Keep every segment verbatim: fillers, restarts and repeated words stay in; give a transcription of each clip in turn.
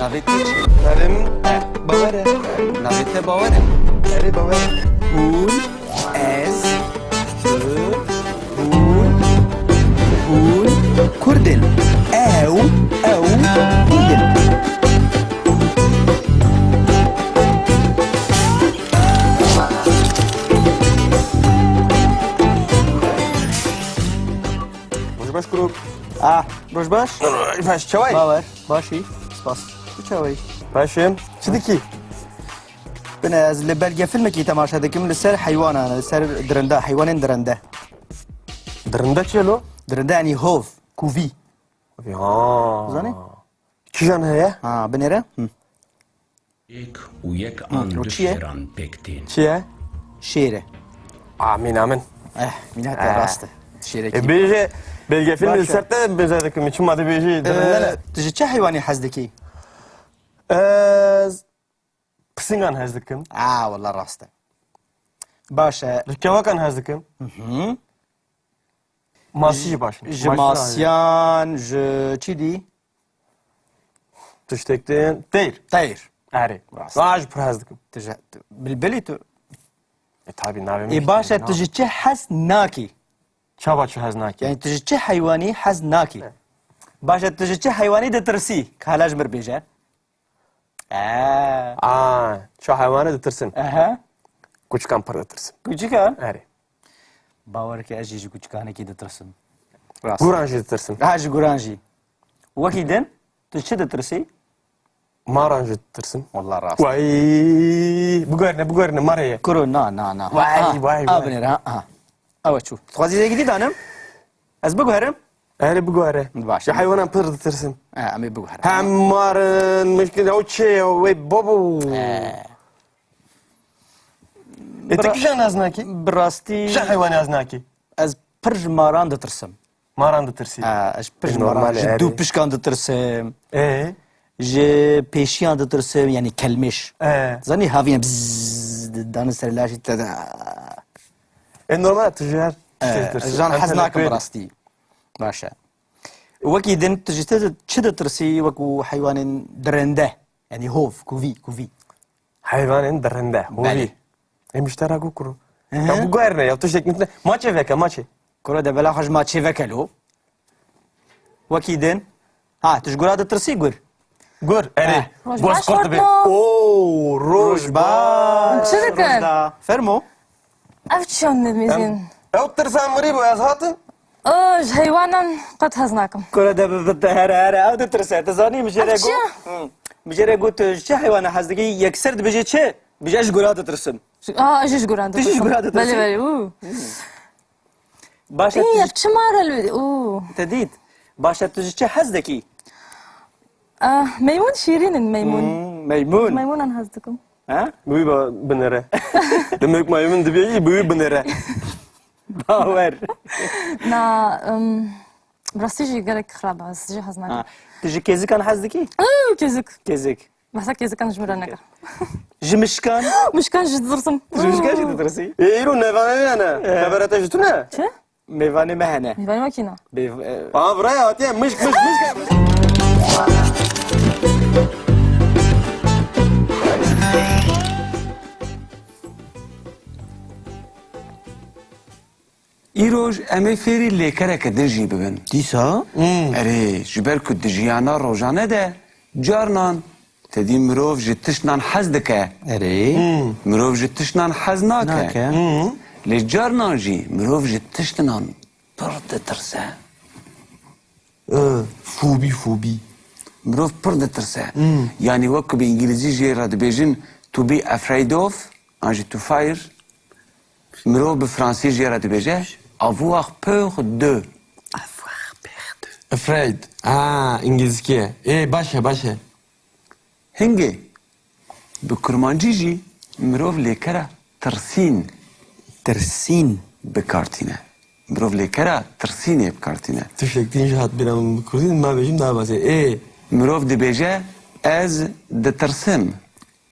Navê te çi? Navê min Bawer e. Navê te Bawer e? Erê, Bawer e. Hûn, ez, tu, hûn, hûn Kurd in. Ew, ew Kurd in. Roj baş kuro. Ah, roj baş. Roj baş, çawa yî? Bawer, baş î. Spas. Tu çawa yî? Baş im. Çi dikî? Bine, ez li belgefilmekî temaşe dikim, li ser heywanan, li ser dirinde, heywanên dirinde. Dirinde çi ye lo? Dirinde, yanî hov, kuvî. Ya. Zanî? Kîjan heye? Ha, binêre. Hı. Yek û yek Hı, an o du çi ye? Şêran pêk tên. Çi ye? Şêr e. Amîn, amîn. Eh, mîna te Eh. rast e. Şêrekî. E, bêje, belgefilm Baş e. Li ser te bêje dikim, çima dibêjî, dirinde ne? Eh, tu ji çi heywanî hez dikî? Ez pisingan hez dikim. Ah, wela rast e. Baş e. Ji kewakan hez dikim. Hı hı. Masî jî baş in. Ji Masî masiyan, ji çi dî? Tiştek din. Teyr. Teyr. Erê. Rast. Van jî pir hez dikim. Tu ji, tu, bilbilî tu. E, tabî navê min Ê, jî baş e, Teyr, tu na. Ji çi hez nakî? Çawa çi hez nakî? Yani tu ji çi heywanî hez nakî? E. Baş e, tu ji çi heywanî ditirsî? Ka hala ji mir bêje. Ee. Aa, çi heywanî ditirsin? Aha. Kuçikan pir ditirsin. Kuçikan? Erê. Bawer ke ez jî ji kuçikanekî ditirsim. Rast. Guran jî ditirsin. Ha, ji guran jî. Wekî din, tu çi ditirsî? Maran jî ditirsim. Wallah rast. Way, biguherine, biguherine, mar heye. Kuro, na, na, na. Way, Ha, way, ha, way. Binêre, ha, ha. Ew çû. Dixwazî zêgî dî danim? Ez biguherim? Erê, biguhere. Baş. Ya heywanan pir ditirsin. Ha, em ê biguherim. Hem marin, mişkin, ew çê, ew wê babo. He. E, tu Bira- kîjan hez nakî? Bi rastî Kîjan heywanî hez nakî? Ez pir ji maran ditirsim. Maran ditirsî? Ha, ez pir E, ji maran, normal ji e, dû erê. Pişkan ditirsim. E? Ji pêşiyan ditirsim, yani kelmêş. E. Zanî havîn bzzz dane ser laşî te de. E, normal e, tu ji her E, tiştê ditirsin. Jan Em hez nakim bi rastî. Baş e. Wekî din tu ji te çi ditirsî wekû heywanên dirinde? Yani hov, kuvî, kuvî. Heywanên dirinde, hovî. Belê. Em ji te re got kuro. Hı hı. Ya biguherine, ya tiştek nitine. Maçê veke, maçê. Kuro de bela xwe ji maçê veke lo. Wekî din. Ha, tu ji gura ditirsî gur? Gur, erê. Ha. Roj baş, Bozkurt dibe. Xortmo. Oo, roj baş. Çi dikin? Roj da. Fermo. Ev çiyan dimêzin? Em, ew tirsa mirî bû, ez hatim. O, ji heywanan qet hez nakim. Kuro de bi, bi, bi, here, here, ew ditirse. Tu zanî, min jê re Ev çi got. Hı. Min jê re got, tu ji çi heywana hez dikî? Yekser dibêje çi? Bêje, ez ji gura ditirsim. Aa, ez jî ji guran ditirsim. Tu jî ji gura ditirsim? Belê, belê, û. Baş e, Ê, tu ev çi mare li, û. Te dît. Baş e, tu ji çi hez dikî? Ah, meymûn şîrîn in, meymûn. Hmm, meymûn. Meymûnan hez dikim. Ha? Bi wî ba binêre. Demek meymûn dibê, bi wî binêre. Bawer. Na, ım, bi rastî jî gelek xirab e, ez jî hez nakim. Ha. Tu ji kêzikan hez dikî? Uu, kêzik. Kêzik. Behsa kêzikan ji min re neke. Ji mişkan? Mişkan jî ditirsim. Ji mişkan jî ditirsî? Ê, îro nêvanê me hene. Ee. Xebera te ji tune? Çi? Mêvanê me hene. Mêvanê me kî ne? Bê-, e, Aa, viraya hatiye, mişk, mişk, mişk. Îroj em ê fêrî lêkereke din jî bibin. Dîsa? Hmm. Erê, ji ber ku di jiyana rojane de carnan te dî mirov ji tiştnan hez dike. Erê. Hmm. Mirov ji tiştnan hez nake. Nake. Hmm. Lê carnan jî mirov ji tiştnan pir ditirse. Ee, fobi, fobi. Mirov pir ditirse. Hmm. Yanî wek ku bi îngilîzî jê re dibêjin to be afraid of, an jî to fear. Mirov bi fransî jê re dibêje avoir peur de. Avoir peur de. Afraid. Ha, îngilîzkî ye. Ê, baş e, baş e. Hingê bi kurmancî jî mirov lêkera tirsîn Tirsîn. bi kar tîne. Mirov lêkera tirsînê bi kar tîne. Tiştek din jî hat bîra min bi kurdî, ma bêjim daha baş e. Ê. Mirov dibêje, ez ditirsim.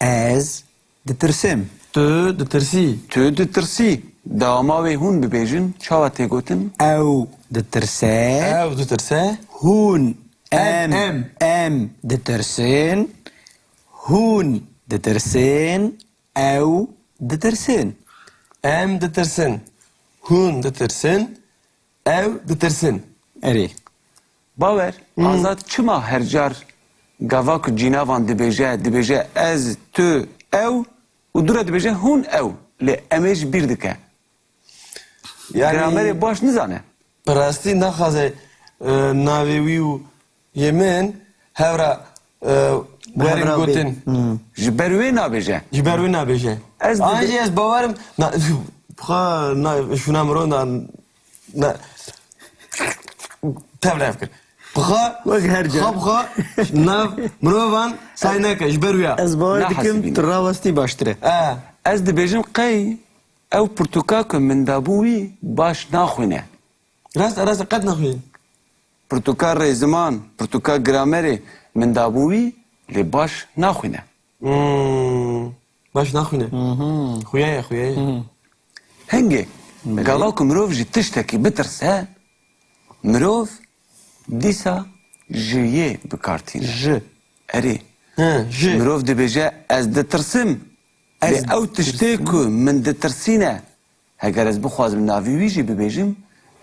Ez ditirsim. Tu ditirsî. Tu ditirsî. Dewama wê hûn bibêjin, çawa tê gotin? Ew ditirse. Ew ditirse. Hûn Em, em, em ditirsin, hûn ditirsin, ew ditirsin. Em ditirsin, hûn ditirsin, ew ditirsin. Erê. Bawer, Azad çima her car gava ku cînavan dibêje, dibêje ez, tu, ew û dû re dibêje hûn, ew, lê em ê ji bîr dike? Yani, gramerê baş nizane. Bi rastî naxwaze, e, navê wî û yê min hevra, e, werin gotin. Ji ber wê nabêje. Ji ber wê nabêje. Ez An dibê- jî ez bawerim, na, xwe na, şûna mirov na, na, tevlev kir. Bi xwe, Wek her ca. xwe bi xwe nav mirovan say neke, ji ber wî ya. Ez bawer dikim, tu rawestî baştir e. E. Ez dibêjim qey ew pirtûka ku min dabû wî baş naxwîne. Rast e, rast e, qet naxwîne. Pirtûka rêziman, pirtûka gramerê min dabû wî, lê baş naxwîne. Hmm, baş naxwîne. Xuya ye, xuya ye. Hingê, gava ku mirov ji tiştekî bitirse, mirov dîsa ji yê bi kar tîne. Ji. Erê. He, ji. Mirov dibêje, ez ditirsim. Lê ew tiştê ku min ditirsîne, heger ez bixwazim navê wî jî bibêjim,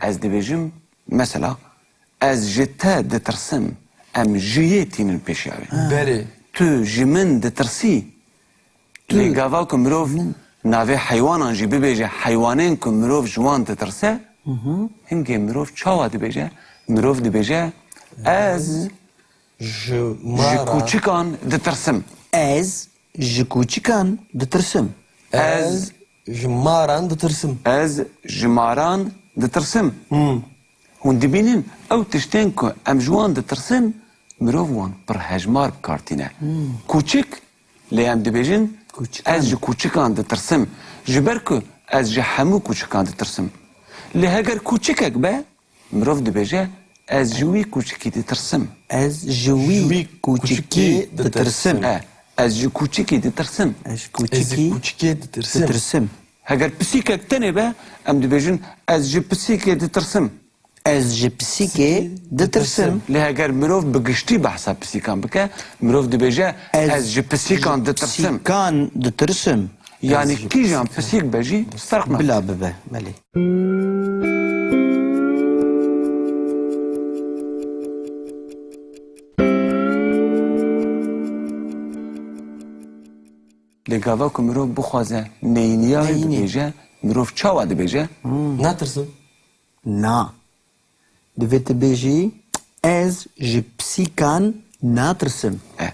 ez dibêjim, mesela, ez ji te ditirsim, em ji yê tînin pêşiya wê. Belê. Tu ji min ditirsî. Lê gava ku mirov navê heywanan jî bibêje, heywanên ku mirov ji wan ditirse, hingê mirov çawa dibêje? Mirov dibêje, ez Ji ji mara. kûçikan ditirsim. Ez ji kûçikan ditirsim. Ez Ez ji maran ditirsim. Ez ji maran ditirsim. Hmm. Hûn dibînin, ew tiştên ku em ji wan ditirsin, mirov wan pir hejmar bi kar tîne. Kûçik, lê em dibêjin, Kûçikan. ez ji kûçikan ditirsim. Ji ber ku ez ji hemû kûçikan ditirsim. Lê heger kûçikek be, mirov dibêje, ez ji wî kûçikî ditirsim. Ez ji wî Ji wî kûçikî kûçikî ditirsim. ditirsim. E, ez ji kûçikî ditirsim. Ez ji Ez ji kûçikî kûçikê ditirsim. ditirsim. Heger pisîkek tenê be, em dibêjin, ez ji pisîkê ditirsim. Ez ji pisîkê ditirsim. Lê heger mirov bi giştî behsa pisîkan bike, mirov dibêje, Ez ez ji pisîkan ditirsim. pisîkan ditirsim. Yanî kîjan pisîk be jî ferq nake. Bila bibe, belê. Lê gava ku mirov bixwaze neyîniya wê Neyînî. bibêje, mirov çawa dibêje? Natirsim. Na. Divê tu bêjî, ez ji pisîkan natirsim. Eh.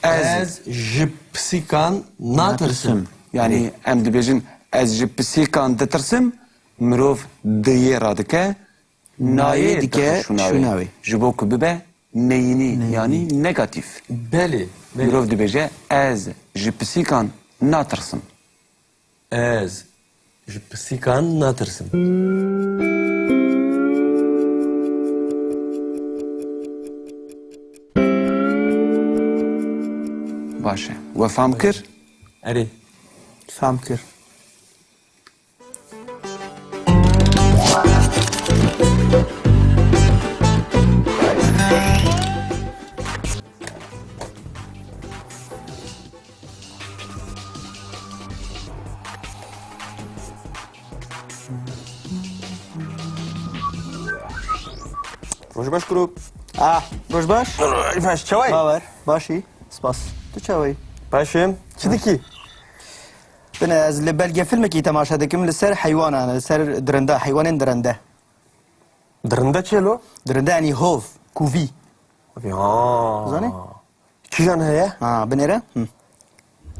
Ez Ez ji pisîkan natirsim. Natirsim. Yanî em dibêjin, ez ji pisîkan ditirsim, mirov di yê radike, nayê Nayê dike dike şûna wê. şûna wê. Ji bo ku bibe neyînî, Neyînî. yanî negatîf. Belê, belê. Mirov dibêje, ez ji pisîkan natirsim. Ez ji pisîkan natirsim. Baş e. We fam kir? Erê. Fam kir. Roj baş kuro. Ah, roj baş. Roj baş, çaway? Bawer, başî. Spas. Tu çaway? Başim. Çi dikî? Bine, ez li belgefilmekî temaşe dikim li ser heywanan, li ser dirinda, heywanên dirinde. Dirinde çi lo? Dirinde, yanî hov, kûvî. Kûvî, ha. Zanî? Kîjan heye? Ha, binêre? Hı.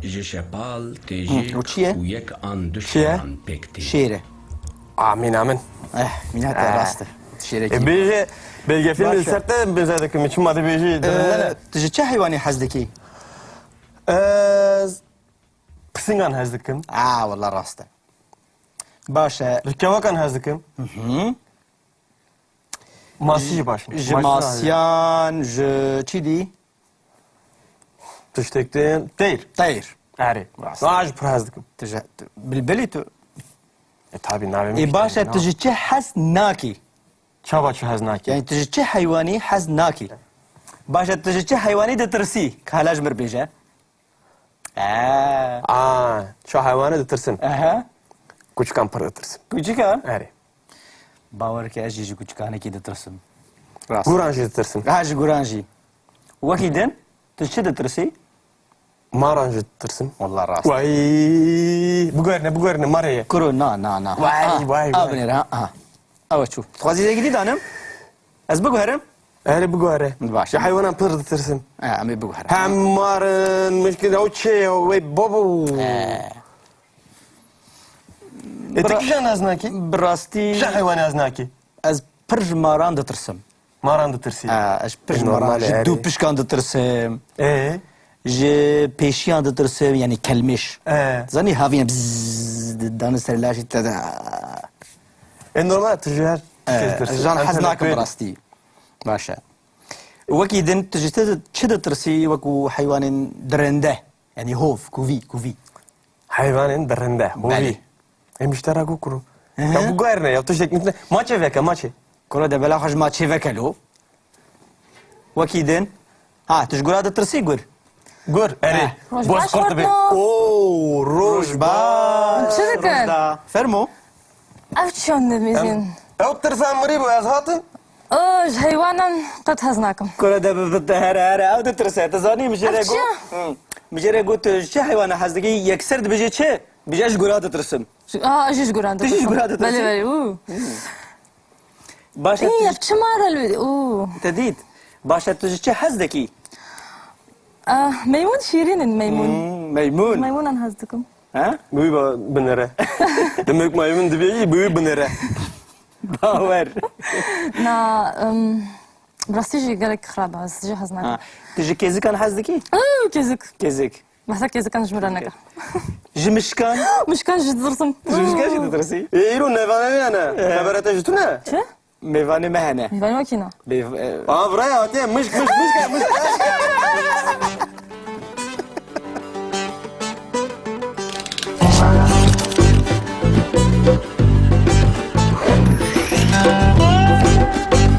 Ji şepal tê Hı, jî o çi ye? û yek an du Çi ye? şeran pêk tê. Şêr e. Amin, amin. Eh, mîna te Eh. rast e. Şêrekî. E, bêje, belgefîlm Baş e. ser te bêze dikim, çima dibêjî, dirinde ne? Eh, tu ji çi heywanî hez dikî? Ez pisingan hez dikim. Ah, wela rast e. Baş e. Ji kewakan hez dikim. Hı hı. Masî jî baş in. Ji Masî masiyan, ji çi dî? Tiştek din. Teyr. Teyr. Erê. Rast. Aa, ji pir hez dikim. Tu ji, tu, bilbilî tu. E, tabii, navê min Ê, işte baş e, ne? tu ji çi hez nakî? Çava çi hez nakî? Yani tu ji çi heywanî hez nakî? Baş e, tu ji çi heywanî ditirsî? Ka hala ji mir bêje. Ee. Aa, çi heywanî ditirsim? Aha. Kuçikan pir ditirsim. Kuçikan? Erê. Bawer ke ez jî ji kuçikanekî ditirsim. Rast. Guran jî ditirsim. Ha, ji guran jî. Wekî din, tu çi ditirsî? Maran jî ditirsim. Wallah rast. Way! Biguherine, biguherine, marê ye. Kuro, na, na, na. Way, ha, way, ha, way. Binêre, ha, ha. Ew çû. Dixwazî zêgidî danim? Ez biguherim? Erê, biguhere. Baş. Ji heywanan pir ditirsim. E, em ê biguherin. Hem marin, mişkin, ew çê ye, wey babo. E. E, tu kîjan hez nakî? Bi rastî. Kîjan heywanê hez nakî? Ez pir ji maran ditirsim. Maran ditirsî? E, ez pir ji maran, normal e, ji dûpişkan ditirsim. E? Ji pêşiyan ditirsim, yanî kelmêş. E. Zanî havîn bzzz dane ser laşê te de. E, normal, tu ji her tiştê ditirsin. E, ez jan hez nakim bi rastî. Baş e. Wekî din tu ji te çi ditirsî wekû heywanên dirinde? Yanî hov, kûvî, kûvî. Heywanên dirinde, hovî. Belê. Em ji te re got kuro. Hı hı. Ya biguherine, ya tu şek nitine. Maçê veke, maçê. Kuro de bela xwe ji maçê veke lo. Wekî din. Ha, tu ji gura ditirsî gur? Gur, erê. He. Roj baş, Hortno. Oo, roj baş. Çi dikin? Fermo. Ev çiyan dibêjin? Ew tirsa mirî bû, ez hatim. O, ji heywanan qet hez nakim. Kuro de bi, bi, here, here, ew ditirse. Tu zanî, min jê re got. Ev çi ye? Hı. Min jê re got, tu ji çi heywana hez dikî? Yekser dibêje çi? Bêje ji gura ditirsim. Ji, a, ez jî ji guran ditirsim. Tu jî ji gura ditirsim? Belê, belê, û. Baş e, tu... Î, ev çi mare li, û. Te dît. Baş e, tu ji çi hez dikî? Ah, meymûn şîrîn in, meymûn. Hmm, meymûn. Meymûnan hez dikim. Ha? Bi wî ba-, binêre. Demek maymun dibê yî, bi wî binêre. Bawer. Na, em, bi rastî jî gelek xirab e, ez jî hez nakim. Ha. Tu ji kêzikan hez dikî? Iu, kêzik. Kêzik. Behsa kêzikan ji min re neke. Ji mişkan? Mişkan jî ditirsim. Ji mişkan jî ditirsî? Ê, îro nêvanê me hene. He. Xebera te ji tune? Çi? Mêvanê me hene. Mêvanê me kî ne? Mêv-, e, Aa, viraya hatiye, mişk, mişk, mişk, mişk.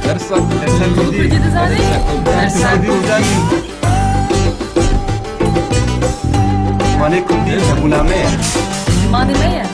Dersa, dersa kurdî. Kurdî dizanî? Dersa kurdî. Zimanê kurdî hebûna me ye. Zimanê me ye.